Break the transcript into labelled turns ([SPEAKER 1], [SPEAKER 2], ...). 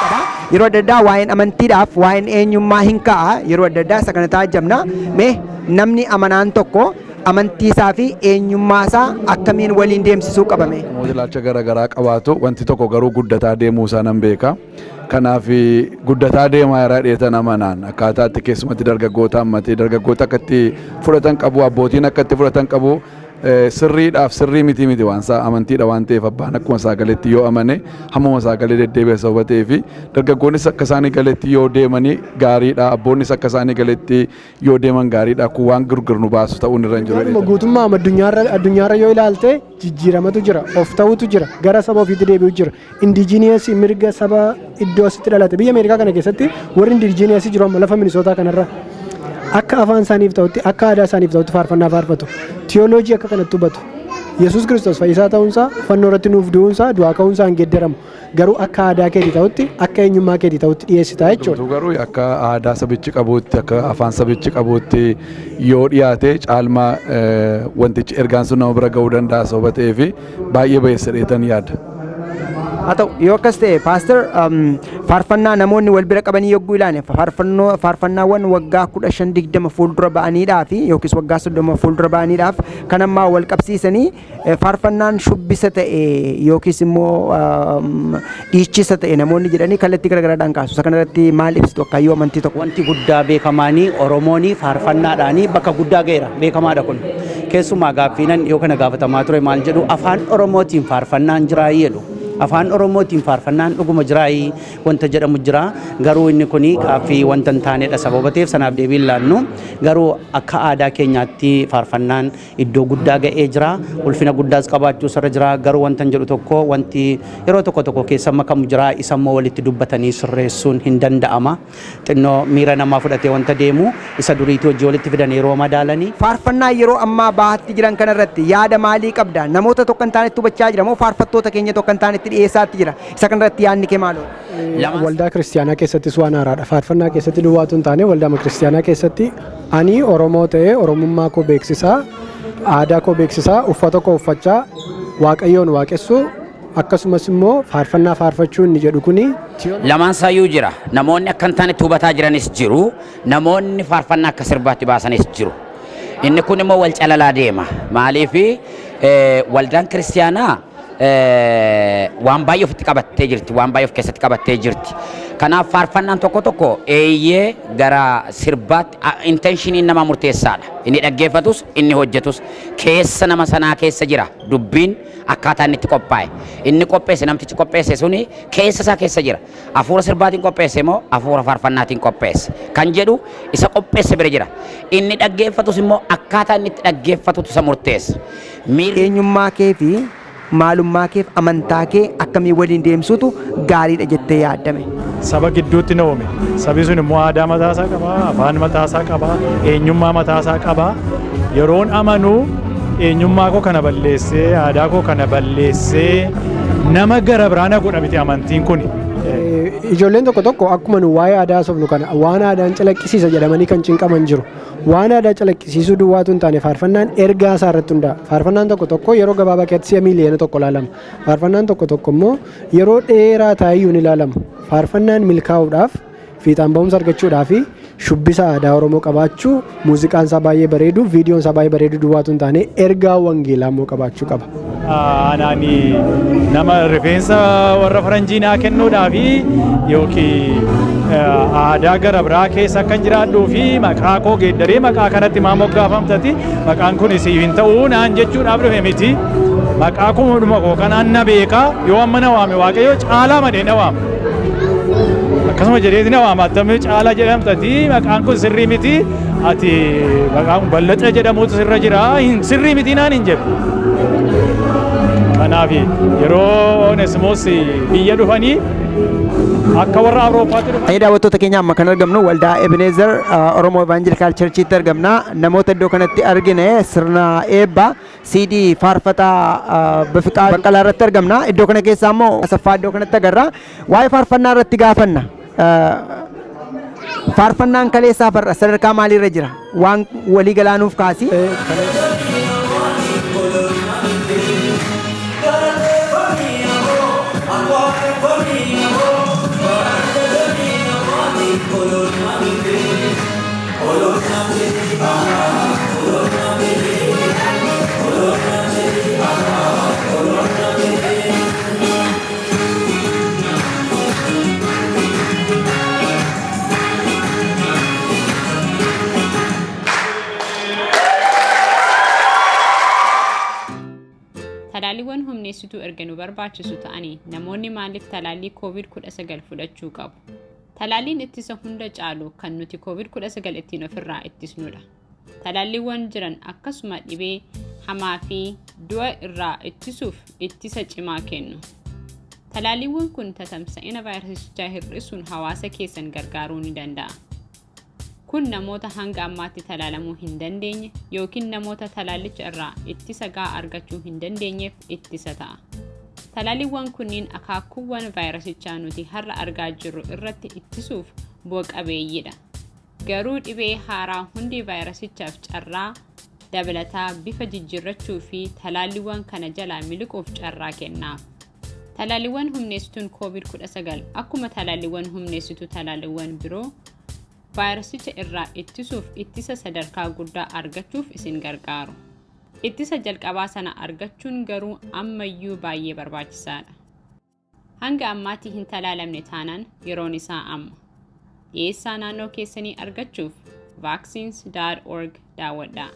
[SPEAKER 1] Qaba. Yeroo adda addaa waa'een amantiidhaaf waa'een eenyummaa hin ka'a. Yeroo adda addaa isa kana taajjabna. Mee namni amanaan tokko amantii isaa fi eenyummaa isaa akkamiin waliin deemsisuu qabame?
[SPEAKER 2] Namoota ilaalcha garaagaraa qabaatu, wanti tokko garuu guddataa deemuu isaa nan beeka. Kanaaf guddataa deemaa jira dheetan amanaan akkaataa itti keessumatti dargaggoota hammatee dargaggoota akka itti fudhatan qabu, abbootiin akka itti fudhatan qabu. Sirriidhaaf sirrii miti miti, waan isaa amantiidha waan ta'eef, abbaan akkuma isaa galetti yoo amane hammuma isaa galee deddeebi'a sababa ta'eef, dargaggoonnis akka isaanii galetti yoo deemanii gaariidha, abboonnis akka isaanii galetti yoo deeman gaariidha. Kun waan gurgur nu baasu ta'uun irra hin jiru.
[SPEAKER 3] Waanuma guutummaa addunyaarra yoo ilaalte jijjiiramatu jira, of ta'utu jira, gara saba ofiitti deebi'u jira. Indigenous mirga saba iddoo asitti dhalate, biyya Ameerikaa kana keessatti warri indigenous jiru amma lafa Minisootaa kanarra akka afaan isaaniif ta'utti, akka aadaa isaaniif ta'utti faarfannaa faarfatu. Tiyooloojii akka kanatti hubatu. Yesuus Kiristoos fayyisaa ta'uunsaa, fannoo irratti nuuf du'uunsaa, du'aa ka'uunsaa hin geeddaramu. Garuu akka aadaa keetii ta'utti, akka eenyummaa keetii ta'utti dhiyeessitaa jechuudha.
[SPEAKER 2] Hundumtuu garuu akka aadaa sabichi qabuutti, akka afaan sabichi qabuutti yoo dhiyaate caalmaa wantichi ergaan sun nama bira ga'uu danda'a sababa ta'eef baay'ee bayeessa dheetan yaada.
[SPEAKER 1] Haa ta'u, yoo akkas ta'e, paaster, faarfannaa namoonni wal bira qabanii yogguu ilaane faarfannoo faarfannaawwan waggaa 15 20 fuuldura ba'aniidhaa fi yookiis waggaa 30 fuuldura ba'aniidhaaf kan ammaa wal qabsiisanii, faarfannaan shubbisa ta'e yookiis immoo dhiichisa ta'e namoonni jedhanii kallattii garaagaraadhaan kaasu. Isa kanarratti maal ibsitu akkayyoo amantii tokko?
[SPEAKER 4] Wanti guddaa beekamaanii Oromoon faarfannaadhaanii bakka guddaa ga'eera, beekamaadha kun. Keessumaa gaaffiinan dhiyoo kana gaafatamaa ture maal jedhu, afaan Oromootiin faarfannaan jiraayii jedhu. Afaan Oromootiin faarfannaan dhuguma jiraayii wanta jedhamu jira. Garuu inni kun gaaffii wanta hin taanedha sababa ta'eef sanaaf deebii hin laannu. Garuu akka aadaa keenyaatti faarfannaan iddoo guddaa ga'ee jira. Ulfina guddaas qabaachuu isarra jira. Garuu wanta hin jedhu tokko, wanti yeroo tokko tokko keessa makamu jira. Isa immoo walitti dubbatanii sirreessuun hin danda'ama. Xinnoo miira namaa fudhatee wanta deemu isa duriitii hojii walitti fidan yeroo madaalanii.
[SPEAKER 1] Faarfannaa yeroo ammaa bahaatti jiran kanarratti yaada maalii qabda? Namoota tokko hin taanetti hubachaa jira moo faarfattoota keenya tokko hin taanetti dhiyeessaatti jira? Isa kanarratti yaadni kee maaloo?
[SPEAKER 3] Waldaa kiristiyaanaa keessattis waan haaraadha. Faarfannaa keessatti duwwaatu hin taane, waldaa kiristiyaanaa keessatti ani Oromoo ta'ee Oromummaa koo beeksisaa, aadaa koo beeksisaa, uffata koo uffachaa, Waaqayyoon waaqessuu, akkasumas immoo faarfannaa faarfachuu inni jedhu kuni
[SPEAKER 5] Lamaan isaayyuu jira. Namoonni akka hin taanetti hubataa jiranis jiru. Namoonni faarfannaa akka sirbaatti baasanis jiru. Inni kun immoo wal calalaa deema. Maaliif waldaan kiristiyaanaa waan baay'ee ofitti qabattee jirti. Waan baay'ee of keessatti qabattee jirti. Kanaaf faarfannaan tokko tokko eeyyee gara sirbaatti intentioniin namaa murteessaadha. Inni dhaggeeffatus inni hojjetus keessa nama sanaa keessa jira dubbiin akkaataa inni itti qophaa'e. Inni qopheesse, namtichi qopheesse suni keessa isaa keessa jira. Hafuura sirbaatiin qopheesse moo hafuura faarfannaatiin qopheesse kan jedhu isa qopheesse bira jira. Inni dhaggeeffatus immoo akkaataa inni itti dhaggeeffatutu isa murteessa. Miirri
[SPEAKER 1] Eenyummaa kee fi maalummaa keef amantaa kee akkamii waliin deemsuutu gaariidha jettee yaaddame?
[SPEAKER 6] Saba gidduutti na uume. Sabi sun immoo aadaa mataasaa qaba, afaan mataasaa qaba, eenyummaa mataasaa qaba. Yeroon amanuu eenyummaa koo kana balleessee, aadaa koo kana balleessee nama gara biraa na godha miti amantiin kuni.
[SPEAKER 3] Ijoolleen tokko tokko akkuma nu waa'ee aadaa haasofnu kana waan aadaan calaqqisiisa jedhamanii kan cinqaman jiru. Waan aadaa calaqqisiisuu duwwaatu hin taane, faarfannaan ergaa isaa irratti hundaa'a. Faarfannaan tokko tokko yeroo gabaabaa keessatti si'a 1 miiliyoona ilaalama. Faarfannaan tokko tokko immoo yeroo dheeraa taa'eyyuu ni ilaalama. Faarfannaan milkaa'uudhaaf, fiixaan ba'umsa argachuudhaa fi shubbisa aadaa Oromoo qabaachuu, muuziqaan isaa baay'ee bareedu, viidiyoon isaa baay'ee bareedu duwwaatu hin taane, ergaa wangeelaa immoo qabaachuu qaba.
[SPEAKER 6] Anaani nama rifeensa warra faranjii naa kennuudhaa fi yookiin aadaa gara biraa keessa akkan jiraadhuu fi maqaa koo geeddaree maqaa kanatti maa moggaafamtati, maqaan kun siif hin ta'uu naan jechuudhaaf dhufe miti. Maqaa kumudhuma koo kanaan na beekaa, yoo amma na waame Waaqayyo Caalaa madhee na waama. Akkasuma jedheeti na waama, attamii Caalaa jedhamtati, maqaan kun sirrii miti, ati maqaan Ballaxa jedhamutu sirra jira, sirrii miti naan hin jedhu. Kanaaf yeroo Onesimoos biyya dhufanii Akka warra Awurooppaatti dhufa.
[SPEAKER 1] Ani daawwattoota keenya, amma kan argamnu waldaa Ebenezer Oromoo Evangelical Churchitti argamna. Namoota iddoo kanatti argine sirna eebba CD faarfataa Bafiqaa Baqqalaa irratti argamna. Iddoo kana keessaa immoo Asaffaa iddoo kanatti agarra. Waa'ee faarfannaa irratti gaafanna. Faarfannaan kaleessaa farra sadarkaa maaliirra jira? Waan walii galaanuuf kaasi.
[SPEAKER 7] Talaalliiwwan humneessituu erga nu barbaachisu ta'anii, namoonni maaliif talaallii COVID-19 fudhachuu qabu? Talaalliin ittisa hunda caalu kan nuti COVID-19 ittiin ofirraa ittisnudha. Talaalliiwwan jiran akkasuma dhibee hamaa fi du'a irraa ittisuuf ittisa cimaa kennu. Talaalliiwwan kun tatamsa'ina vaayirasichaa hir'isuun hawaasa keessan gargaaruu ni danda'a. Kun namoota hanga ammaatti talaalamuu hin dandeenye yookiin namoota talaallicha irraa ittisa gahaa argachuu hin dandeenyeef ittisa ta'a. Talaalliiwwan kunniin akaakuuwwan vaayirasichaa nuti har'a argaa jirru irratti ittisuuf bu'a qabeeyyiidha. Garuu dhibee haaraa hundi vaayirasichaaf carraa dabalataa bifa jijjiirrachuu fi talaalliiwwan kana jalaa miliquuf carraa kennaaf. Talaalliiwwan humneessituun COVID-19 akkuma talaalliiwwan humneessituu talaalliiwwan biroo vaayirasicha irraa ittisuuf ittisa sadarkaa guddaa argachuuf isin gargaaru. Ittisa jalqabaa sana argachuun garuu ammayyuu baay'ee barbaachisaadha. Hanga ammaatti hin talaalamne taanaan yeroon isaa amma. Dhiyeessaa naannoo keessanii argachuuf vaccines.org daawwadhaa.